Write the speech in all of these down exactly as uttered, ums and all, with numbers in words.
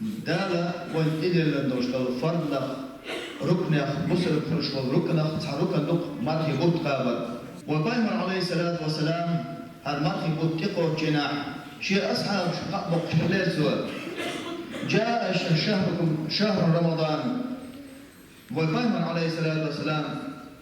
Дала вайна тӀедиллина долуш долу фарзах, рукнех, бусалба хуьлуш волу рукнах цхьа рукн ду-кх мархи бутт кхабар. Вайн пайхамар, Ӏалайхиссалату вассалам, хӀара мархи бутт тӀекхоччинехь, шен асхьабашка кхаъ боккхуш хилира цо: «Джаа шахрукум шахру Рамадан». Вайн пайхамар, Ӏалайхиссалату вассалам,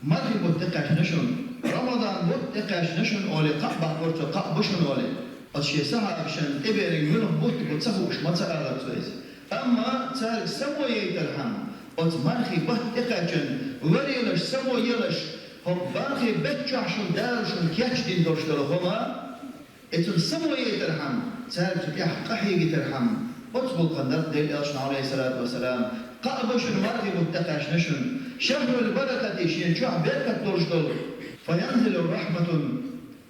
мархи бутт тӀекхаьчна шуна, Рамадан бутт тӀекхаьчна шуна олий, кхаъ баккхура цо, кхаъ бу шуна олий. Оцу шен сахьабашна тӀеберриг муьлха бутт бу ца хууш ма ца алара цо иза. Амма цаьрга само яйтархьама, оцу мархи бутт тӀекхаьчна, варелаш, само елаш, хӀокху мархи бетта чохь шуна Дала шуна кечдина долуш долу хӀума, и цунна само яйтархьама, цаьрга цу тӀехь къа хьегийтархьама, оцу гӀуллакхан дара Делан Элчано, Ӏалайхиссалату вассалам: «Кхаъ бу шуна, мархи бутт тӀекхаьчна шуна, шахрул баракати, шен чохь беркат долуш долу, фаянзилу рахматун».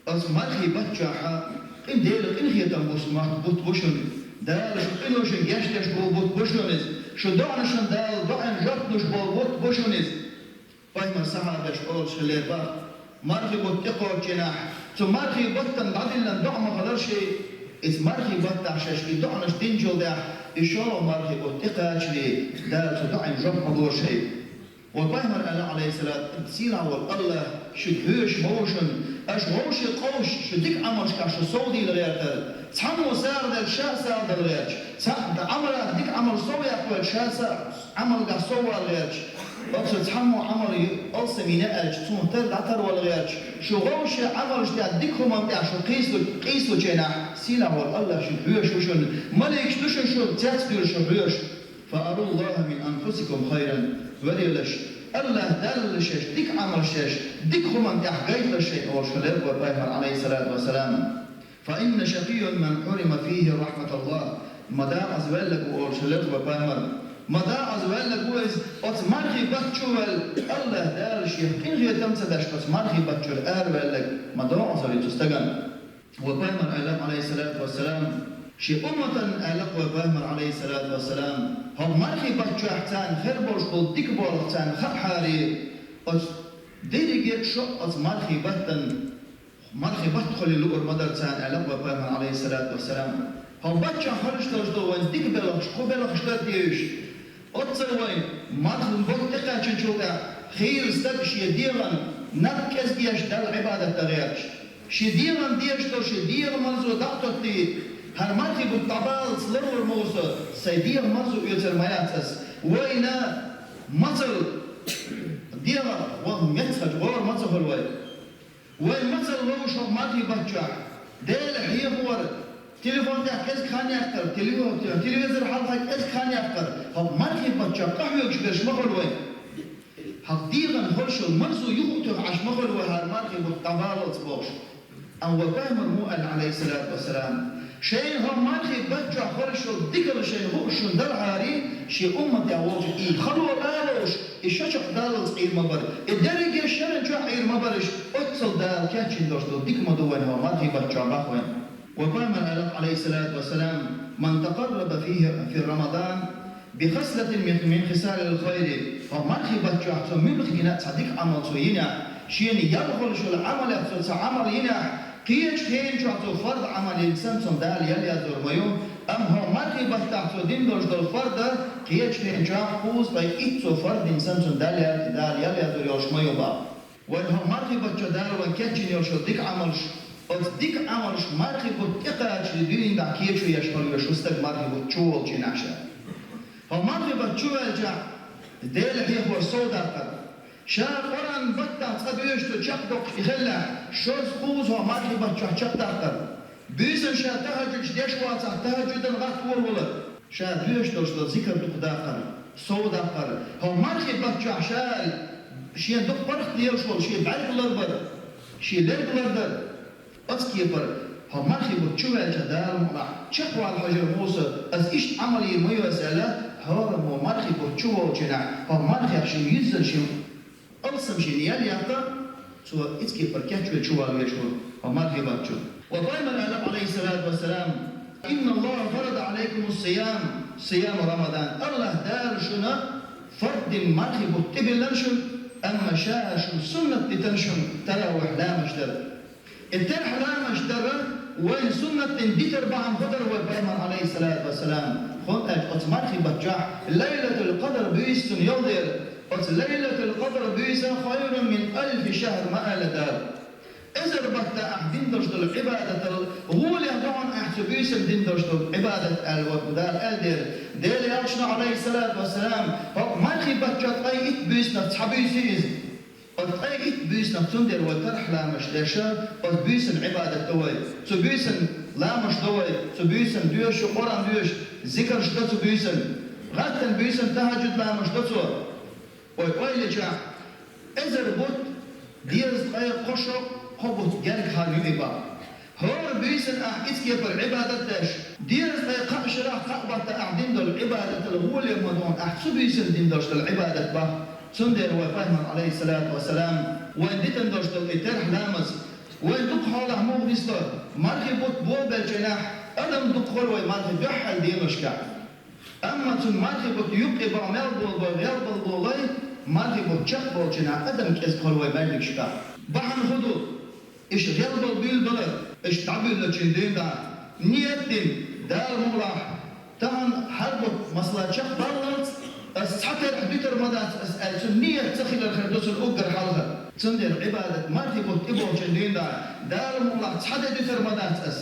Оцу мархи бутт чохь къин-, Делан къинхетам бусу ма-, бутт бу шуна, Дала шун къино шуна гечдеш болу бутт бу шуна иза, шун доӀанашна Дала доӀанна жоп луш болу бутт бу шуна иза. Пайхамар сахьабаш олуш хилла бах, мархи бутт тӀекхоччинехь, цу мархи баттана дӀадиллина доӀа ма хилира шайн, иза мархи баттахь шаьш и доӀанаш динчул тӀаьхьа, и шолгӀа мархи бутт тӀекхачале, Дала цу доӀанна жоп ма лора шайн. Вайн пайхамар аьлла, Ӏалайхиссалату, сийлахь волу АллахӀ шуьга хьоьжуш ма ву шуна, аша вовшийн къовсуш, шун дика Ӏамалшкахь шу совдийла гӀертара, цхьаммо сагӀа делча, ша а сагӀа дала гӀерташ, цхьаъ Ӏамалах дика Ӏамал сов яккха велча, ша а сагӀа Ӏамалгахь соввала гӀерташ, оцу цхьаммо Ӏамал ю-, алсам йина аьлча, цунах тера дӀатарвала гӀерташ, шун вовшийн Ӏамалшна тӀехь дика хӀуманна тӀехь шу къийсалу-, къийсалучу хенахь, сийлахь волу АллахӀ шуьга хьоьжуш ву шуна, маликаш ду шуна, шуна цец дуьйлуш шу хьоьжуш. «Фа аруллахӀа мин анфусикум хайран», варелаш, АллахӀ Далла шаьш дика Ӏамалш шаьш дика хӀуманна тӀехь гайталаш шайна олуш хилла вайн пайхамар, Ӏалайхиссалату вассалам. «Фа инна шакийюн ман хьурима фихӀи рахьматаллахӀ», ма декъаза ваьлларг ву олуш хилла вайн пайхамар. Ма декъаза ваьлларг ву иза, оцу мархи бутт чу ваьлла, АллахӀ Дала шех къинхетам ца беш, оцу мархи бутт чуьра араваьлларг ма декъаза ву иза цу стагана. Вайн пайхамар аьлла, Ӏалайхиссалату вассалам, шен умматана аьлла вайн пайхамар, Ӏалайхиссалату вассалам, хӀокху мархи бутт чохь царна хир болуш болу дика болх царна хаахьара, оцу дерриге а шо оцу мархи баттана, мархи бутт хуьлий луур ма дара царна аьлла вайн пайхамар, Ӏалайхиссалату вассалам. ХӀокху бутт чохь хуьлуш долуш долу вайн дика белхаш, кху белхаш дара те уьш? Оццул вайн мархи бутт тӀекхаьчначул тӀаьхьа хийла стаг шен дегӀан наб кӀезиг еш Далла Ӏибадат дан гӀерташ, шен дегӀан дезаш долу шен дегӀан марзо дӀа а тоттий, хӀара мархи бутт дӀабаллалц ларвар ма ву со, сайн дегӀан марзо оьцур ма яц ас. Вайна мацалла дегӀан ваха мецхачу гӀора ма ца хуьлу вай. Вайн мацалла ловзуш хӀокху мархи бутт чохь, Дела хьехавар, телефон тӀехь кӀезиг хан яккхар, теле-, телевизор хьалха кӀезиг хан яккхар, хӀокху мархи бутт чохь къахьоьгуш берш ма хуьлу вайн. ХӀокху дегӀан хуьлуш йолу марзо юха а тоьхна Ӏаш ма хуьлу вай хӀара мархи бутт дӀабаллалц бохуш. Амма вайн пайхамар муха аьлла, Ӏалайхиссалату вассалам, шайна хӀокху мархи бутт чохь хуьлуш йолу дикалла шайна хууш шуна далахьара, шен умматехь волчу и хало а ловзуш, и шо чекхдаллалц Ӏийр ма бара, и дерриге а шеран чохь Ӏийр ма бара уьш, оццул Дала кечйина долуш долу дика ма ду вайн хӀокху мархи бутт чохь бах вайн. Вайн пайхамар аьлла, Ӏалайхиссалату вассалам: «Ман такъарраба фихӀи, фи Рамадан, бихаслатин мин, мин хисалил хайри», хӀокху мархи бутт чохь цо муьлхха йина а цхьа дика Ӏамал цо йинехь, шена ял хуьлуш йолу Ӏамалех цо цхьа Ӏамал йинехь, кхечу хенан чохь цо фарз Ӏамал йина санна, цунна Дала ял яздор ма ю, амма хӀокху мархи баттахь цо дина долуш долу фарз, кхечу хенан чохь кхузткъе итт цо фарз дина санна, цунна Дала ял-, Дала ял яздор йолуш ма ю бах. Вайн хӀокху мархи бутт чу Дала вайн кечйина йолуш йолу дика Ӏамалш, оцу дика Ӏамалш мархи бутт тӀекхачале дуьйна дӀа кечо еш хила везаш ву стаг мархи бутт чу волчу хенахь ша. ХӀокху мархи бутт чу ваьлчахь, Дела хьехавар сов даккхар. Ша Къуръан баттахь цкъа доьшуш цо чекхдоккхуш и хиллехь, шозза, кхузза хӀокху мархи бутт чохь чекхдаккхар. Буьйсанна ша тахӀажжуд деш вацахь, тахӀажжудан гӀатта воравалар. Ша доьшуш долуш долу зикар дукха даккхар, сов даккхар. ХӀокху мархи бутт чохь ша шен дукха паргӀат лелаш волу шен бӀаьрг ларбар, шен лерг лардар. Оцу кепара, хӀокху мархи бутт чу ваьлча Дала мукъалахь чекхвала хьожур ву со, ас иштта Ӏамал йийр ма ю ас аьлла, хӀораммо мархи бутт чу волчу хенахь, хӀокху мархех шен юьззина шен алсам шена ял яккха, цо иза кепара кечвелла чувала везаш ву хӀокху мархи бутт чу. Вайн пайхамар аьлла, Ӏалайхиссалату вассалам: «Инна Аллаха фарада Ӏалайкумус сиям, сияма Рамадан». АллахӀ Дала шуна фарз дина мархи бутт тӀебиллина шуна, амма ша шуна суннат дитина шуна таравихь ламаш дар. И таравихь ламаш дар вайна суннат дина дитар бахьана хӀун дара вайн пайхамар, Ӏалайхиссалату вассалам? ХӀунда аьлча оцу мархи баттахь Лайлатул Къадр буьйса цунна йолу дела, оцу Лайлатул Къадр буьйса хайрун мин алфи шахр ма аьлла Дала. Эзар баттахь ахь дина долуш долу Ӏибадатал гӀоле ду хьуна ахь цу буьйсанна дина долуш долу Ӏибадат аьлла вара Дала аьлла дела. Делан Элчано, алейхиссалату вассалам, хӀокху мархи баттахь ткъе итт буьйсанах цхьа буьйса иза. Оцу ткъе итт буьйсанах цундела вай тарх ламаш деш, оцу буьйсанна Ӏибадат до вай. Цу буьйсанна ламаш до вай, цу буьйсанна доьшу, Къуръан доьшу, зикарш до цу буьйсанна. ГӀаттана буьйсанна тахьаджуд ламаш до цо. Вай ойла йича, эзар бутт, дезткъе кхо шо, кхо бутт герга хьала ю и бакъ. ХӀора буьйсанна ахь иза кепара Ӏибадат деш, дезткъе кхаа шарахь кхаа баттахь ахь дина долу Ӏибадатал гӀоле ма ду хьуна ахь цу буьйсанна дина долуш долу Ӏибадат бакъ. Цундела вай Пайхамар, алейхиссалату вассалам, вайна дитина долуш долу и терхь ламаз, вайн дукха хьолахь муха нисло, мархи бутт болабеллачу хенахь адам дукха хуьлу вай мархи дуьххьара деношкахь. Амма цунна мархи бутт юккъе бахьа мел болу бой гӀелбал болой, мархи бутт чекхболчу хенахь адам кӀезиг хуьлу вай маьждигашкахь. Бахьана хӀун ду? Иштта гӀелбал буьйлабалар, иштта дӀабуьйлачийн дуьйна дӀа. Ният дина, Дала мукъалахь, тахана хӀара бутт, масала, чекхбаллалц, ас цхьа терхь дуьтур ма дац ас аьлла, цуьнан ният ца хилар хир ду цунна уггар хьалха. Цундела Ӏибадат мархи бутт тӀеболчийн дуьйна дӀа, Дала мукъалахь, цхьа де дуьтур ма дац ас.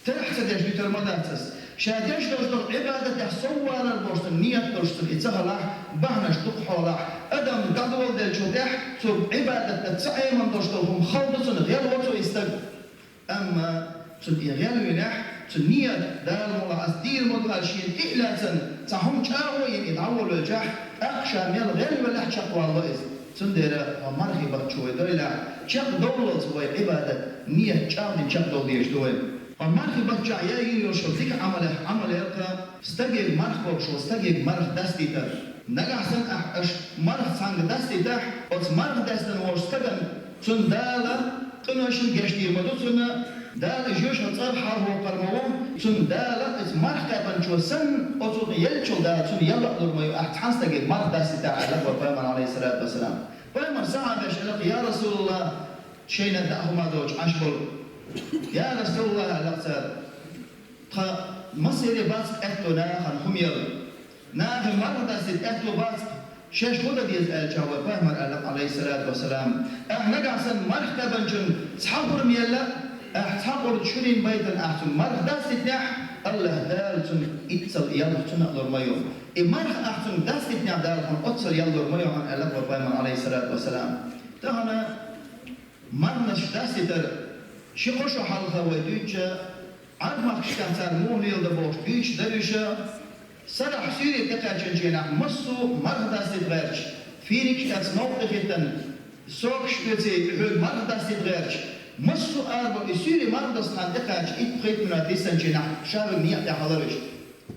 Терхь ца деш дуьтур ма дац ас. Ша деш долуш долу Ӏибадатехь соввалар болуш цуьнан ният долуш цуьнан и ца хилахь, бахьанаш дукха хьолахь, адам дӀадоладеллачул тӀаьхьа цу Ӏибадатах ца Ӏемина долуш долу хӀума хала ду цунна, гӀелво цо и стаг. Амма цуьнан и гӀелвинехь, цуьнан ният, Дала мукъалахь, ас дийр ма ду аьлла шена тӀе а лаьцна, цхьа хӀума чӀагӀо йина и дӀаволавелчахь, тӀаккха ша мел гӀелвеллехь чекхвалло иза. Цундела хӀокху мархи баттахь вай дойлахь, чекхдовллалц вай Ӏибадат, ният чӀагӀдина чекхдовла дезаш ду вай. Хьо мархи баттахь яйина йолуш йолу дика Ӏамалех Ӏамал яра-кх, стаге марха бохуш волу стаге марха дастийтар. Нагахь санна ахь аша марха цхьаьнга дастийтахь, оцу марха даьстина волчу стагана цунна Дала къиношна гечдийр ма ду цунна, Дала и жоьжахати цӀарах хьалхавоккхур ма ву, цунна Дала иза марха кхаьбначо санна, оцу еллачул Дала цунна ял а лур ма ю, ахь цхьана стаге марха дастийтахь аьлла вай Пайхамар, алейхиссалату вассалам. Пайхамар сахьабаш аьлла-кх: «Я Расулаллах», шайна даа хӀума доцуш Ӏаш болу. «Я Расулаллах», аьлла-кх цара, «тхан массаре бац аьтто нахана хӀума яла. Нахе марха дастийта аьтто бац, шаьш хӀун дан деза?» аьлча, вай Пайхамар аьлла-кх, алейхиссалату вассалам: «Ахь нагахь санна марха кхаьбначунна цхьа хӀума елла, ахь цхьа къурд шуьрин байтана ахь цунна марха дастийтинехь, Аллаха Дала цунна иццал ял цунна а лур ма ю. И марха ахь цунна дастийтинехь, Дала хьуна оццал ял лур ма ю хьуна», аьлла-кх вай Пайхамар, алейхиссалату вассалам. Тахана марханаш дастийтар ши-кхо шо хьалха вай дуьйцуча, Ӏарбмахкашкахь цара муха леладо бохуш дуьйцуш дара уьш, сарахь суьйре тӀекхаьчначу хенахь массо а марха дастийта гӀерташ, финикаш эцна новкъа тӀехӀиттина, сокаш оьций хьоьга марха дастийта гӀерташ, массо а арабо и суьйре марха дастийта тӀекхаьчча, итт-пхийтта минот йиссанчу хенахь ша верг некъа тӀехь хилар уьш.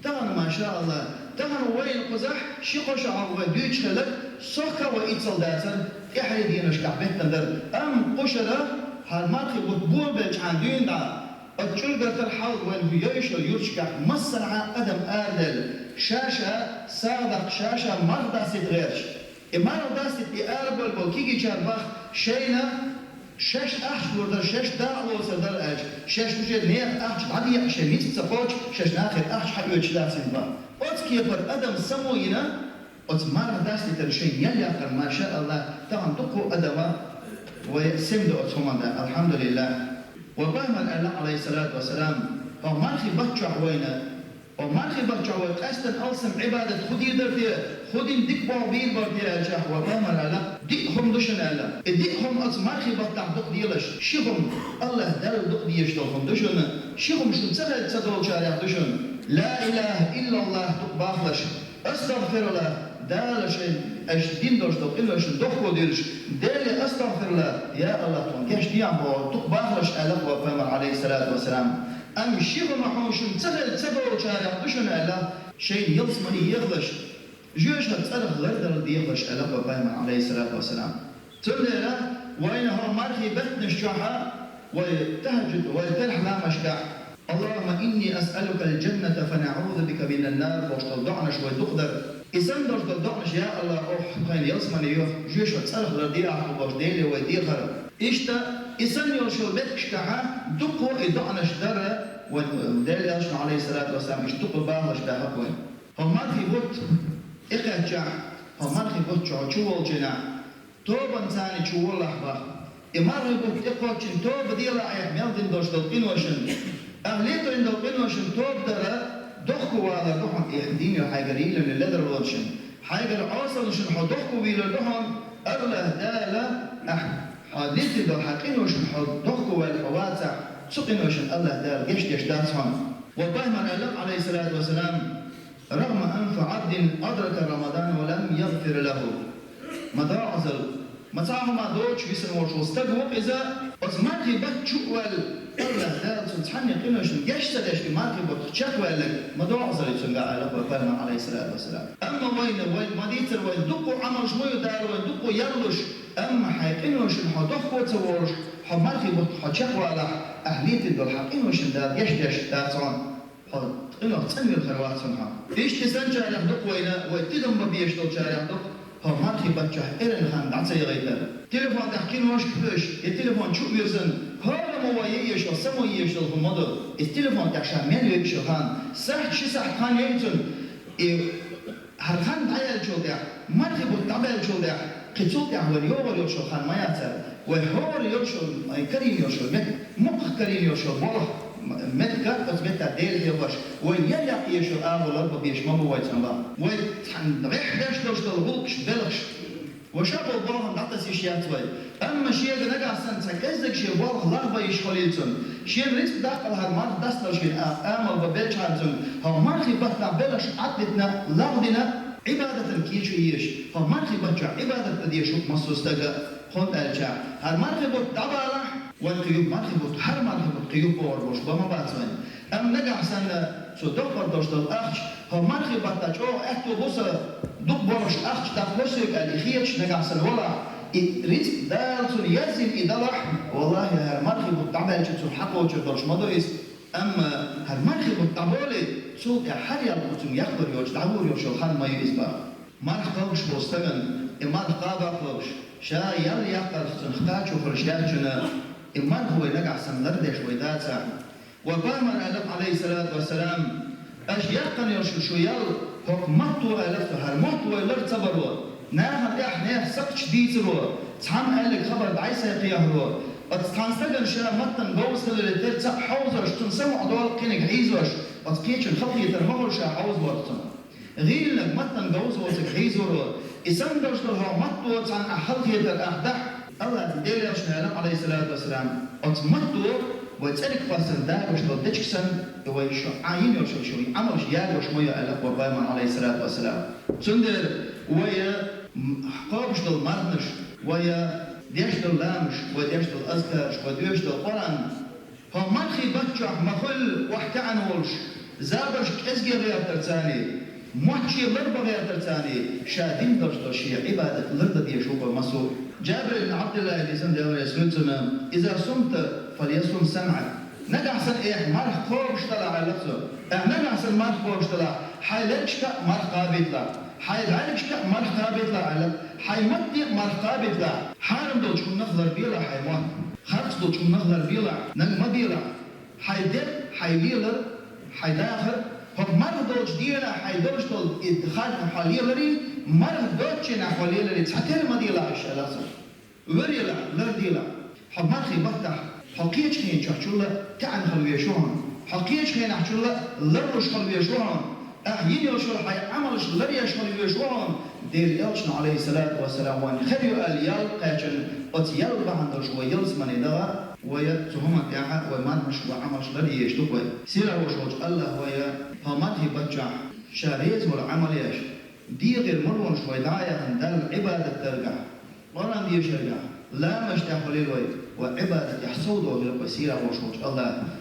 Тахана, машаАллахӀ, тахана вайна кхузахь ши-кхо шо хьалха вай дуьйцуш хилар, сохка а вай иццал дацара, тӀаьхьарчу деношкахь беттан дара. Амма кху шарахь хӀара мархи бутт болабеллачхьана дуьйна дӀа, оцу чӀуьргатар хьалха вайна хӀу йойшал юьрташкахь массанхьа адам арадаьлла, ша-ша сагӀа даккха, ша-ша марха дастийта гӀерташ. И марха дастийта и арабевлла болу кегийчара боху шайна, шаьш ахча лур дара, шаьш дакъа лоцур дара аьлча, шаьш уже нехан ахча дӀадекъа шайн ницкъ ца кхочу, шаьш нахера ахча хьаоьцуш дац хӀинца боху. Оцу кепара адам само йина, оцу марха дастийтарна шайна ял яккхарна, машаАллахӀ, тахана дуккха а адама вай сема ду оцу хӀуманна, алхьамдулиллахӀ. Вай Пайхамар аьлла, алейхиссалату вассалам, хӀокху мархи баттахь вайна Хьо мархи баттахь вай къаьстина алсам Ӏибадат хӀун дийр дара те, хӀун дина дика болх бийр бара те аьлча, вай Пайхамар аьлла, диъ хӀума ду шуна аьлла. И диъ хӀума оцу мархи баттахь дукха делаш, ши хӀума АллахӀ Далла дукха дезаш долу хӀума ду шуна, ши хӀума шуна ца хилла ца долчарех ду шуна. Ла илахӀа иллаллахӀ дукха бахалаш, астагӀфируллахӀ, Дала шайн аша дина долуш долу къиношна дохко дуьллуш, Деле астагӀфируллахӀ, я АллахӀ, тхуна гечдехьа боху дукха бахалаш аьлла вай Пайхамар, алейхиссалату вассалам. Амма ши хӀума хьуна шуна ца хилла ца долчарех ду шуна аьлла, шайна ялсамани ехалаш, жоьжахати цӀарах лардарал дехалаш аьлла вай Пайхамар, алейхиссалату вассалам. Цундела вайна хӀокху мархи беттанаш чохь а, вай тахӀаджуд, вай терхь ламашкахь, «Аллахумма инни асъалукал джанната ва аъузу бика минан нар» бохуш долу доӀанаш вай дукха дара. И санна долуш долу доӀанаш, я АллахӀ, оха тхайна ялсамани йоха, жоьжахати цӀарах лардехьа бохуш Деле вай дехар. Иштта, и санна йолуш йолу меттигашкахь а дуккха а и доӀанаш дара, вайн Делан Элчано, алейхиссалату вассалам, иштта дуккха бахалаш баьхна вайна. ХӀокху мархий бутт тӀекхаьччахь, хӀокху мархий бутт чу хьо чу волчу хенахь, тобанца чу волахь боху. И мархий бутт тӀекхоччина тоба делахь, айхьа мел дина долуш долу къиношна, айхьа летийна долу къиношна тоба дара, дохко валар ду хьуна, айхьа дийна хьайгара йийлина ледарлонашна, хьайгара Ӏесаллашна хьо дохко вийлар ду хьуна, АллахӀ Дала, ахь хьо летийна долу хьан къиношна хьо дохко ваьлла хьо вацахь, цу къиношна АллахӀ Дала гечдеш дац хьуна. Ва пайхамар аьлла, Ӏалайхиссалату вассалам: «رغم أنف عبد أدرك رمضان ولم يغفر له». Ма догӀазал, ма цхьа хӀума доцуш висина волуш волу стаг ву иза, оцу мархий бутт чу а ваьлла, АллахӀ Дала цуьнан цхьанне къиношна геч ца деш, и мархий бутт чекхваьлларг, ма догӀазал и цуьнга аьлла вай пайхамар, Ӏалайхиссалату вассалам. Амма вайна, вай ма дийцара, вайн дуккха Ӏамалш ма ю Дала вайн дуккха ярлуш, амма хьайн къиношна хьо дохко ца волуш, хьо мархий бутт хьо чекхвалахь, ахь летийна долу хьан къиношна Дала гечдеш дац хьуна. Хьо къинойх цӀанвелла хир вац хьуна хьо. Иштта санначарех ду-кх вайна, вай тидам бан безаш долчарех ду-кх, хӀокху мархий бутт чохь эрна хан дӀа ца яхийтар. Телефон тӀехь киношка а хьоьжуш, я телефон чу а вирзина, хӀора ма вай езаш, сан ма езаш долу хӀума ма ду. Иза телефон тӀехь ша мел вевзаш йолу хан, сахьт, ши сахьт хан яйна цунна, и ХӀара хан дӀаяьллачул тӀаьхьа, мархий бутт дӀабаьллачул тӀаьхьа, кхин цул тӀаьхьа вайн йогӀур йолуш йолу хан ма яц хӀара. Вай хӀора йолуш йолу, вайн карийна йолуш йолу мет-, мукъах карийна йолуш йолу болх, м-, меттиг, оцу метта Дела хьехош, вайн ял яккха езаш йолу агӀо лар бан безаш ма бу вай цунах. Вай цхьана гӀехь беш долуш долу гӀуллакхаш, белхаш, Ва ша болу болх дӀатаса йиш яц вай. Амма шега нагахь санна цхьа кӀеззиг шен болх лахбан йиш хуьлийла цунна, шена рицкъ даккхал хӀара марха дастал шена а-, амал бан беллачхьана цунна, хӀокху мархий баттахь белхаш Ӏаддитина, лахдина, Ӏибадатан кечо езаш, хӀокху мархий бутт чохь Ӏибадат дан дезаш ву массо а стага, хӀунда аьлча хӀара мархий бутт дӀабалахь, вайн кхин юха мархий бутт, хӀара мархий бутт кхин юха богӀур болуш бан ма бац вайн. Амма нагахь санна цо доккхур долуш долу ахча, хӀокху мархий баттахь чӀогӀа аьтто бу сан дукха болуш ахча даккхало соьга аьлла, и хеташ нагахь санна валахь, и рицкъ Дала цунна яздина и далахь, валлахӀи, хӀара мархий бутт дӀабаьлча цунна хьакхочур долуш ма ду иза. Амма хӀара мархий бутт дӀаболий, цул тӀаьхьа хӀара ял кху цуьнга яккхар йоцуш, дӀагӀур йолуш йолу хан ма ю иза боху. Марха кхобуш волу стагана, и марха кхаба а кхобуш, ша ял яккхарх цунах кхачо хуьлуш яьллачунна, и марха вай нагахь санна лардеш вай дацахь, Ва пайхамар аьлла, Ӏалайхиссалату вассалам: «Аша яьккхина йолуш шу ял хӀокху матто», аьлла цо, хӀара мотт вай лар ца баро, нахана тӀехь нехан сакхташ дийцаро, цхьамма аьлларг хабар дӀасакхехьаро, оцу цхьана стагана ша маттана говза хиларе терра цхьаъ хьовзош, цунна самукъадолу кхиниг хьийзош, оцу кхечун халахетар ма хуьлу ша хьовзаварх цунах. ГӀийланиг маттана говза воцург хьийзоро, и санна долуш долу хӀокху матто цхьана ахь халахетар ахь дахь, АллахӀан Делан элчано аьлла, Ӏалайхиссалату вассалам, оцу матто вай цӀерриг кхоссарна дагош долу дечиг санна, и вай шу Ӏа йина йолуш йолу шун Ӏамалш ягош ма ю аьлла вай пайхамар, Ӏалайхиссалату вассалам. Цундела вай, м, кхобуш долу марханаш, вай деш долу ламазаш, вай деш долу азкараш, вай доьшуш долу Къуръан, ХӀокху мархий бутт чохь ма хуьллу охьатаьӀна волуш, забарш кӀезге гӀертарцаний, мотт шен ларбан гӀертарцаний, ша дина долуш долу шен Ӏибадат лардан дезаш ву вай массо а. Джабир ибн Ӏабдуллахьа дийцина, Дела реза хуьлда цунна: «Иза сумта, фальясум самӀак». Нагахь санна ахь марха кхобуш делахь, аьлла цо. Ахь нагахь санна марха кхобуш делахь, хьайн лергашка а марха кхабийталахь, хьайн бӀаьргашка а марха кхабийталахь, аьлла, хьайн матте а марха кхабийталахь, хьарам долчу хӀуманах ларбелахь хьайн мотт. Харц долчу хӀуманах ларбелахь, наг ма делахь. Хьайн дегӀ, хьайн лелар, хьайн дахар, хӀокху марха долчу дийнахь хьайн долуш долу и хан хьо леларий, марха доцучу дийнахь хьо леларий, цхьатерра ма делахь уьш, аьлла цо. Вер елахь, лар делахь. Хьо мархий баттахь, хьо кхечу хенахь чохь чул а таьӀна хила везаш ву хьуна. Хьо кхечу хенахь чул а ларлуш хила везаш ву хьуна. Ахь йина йолуш йолу хьайн Ӏамалш ларъеш хила везаш ву хьуна. Делан элчано, Ӏалайхиссалату вассалам, вайн хир ю аьлла ял кхаьчна, оцу ял бахьана долуш вай ялсамане даха, вай цу хӀуманна тӀехь вай марханаш, вай Ӏамалш лар езаш ду вай. Сийлахь волуш волчу АллахӀа вай хӀокху мархий бутт чохь ша реза волу Ӏамал еш, дегӀера марханаш вай дӀа а яхна Далла Ӏибадат даргахь, Къуръан дешаргахь, ламазаш тӀехь хуьлийла вай, вай Ӏибадатехь совдохийла вай сийлахь волуш волчу АллахӀа.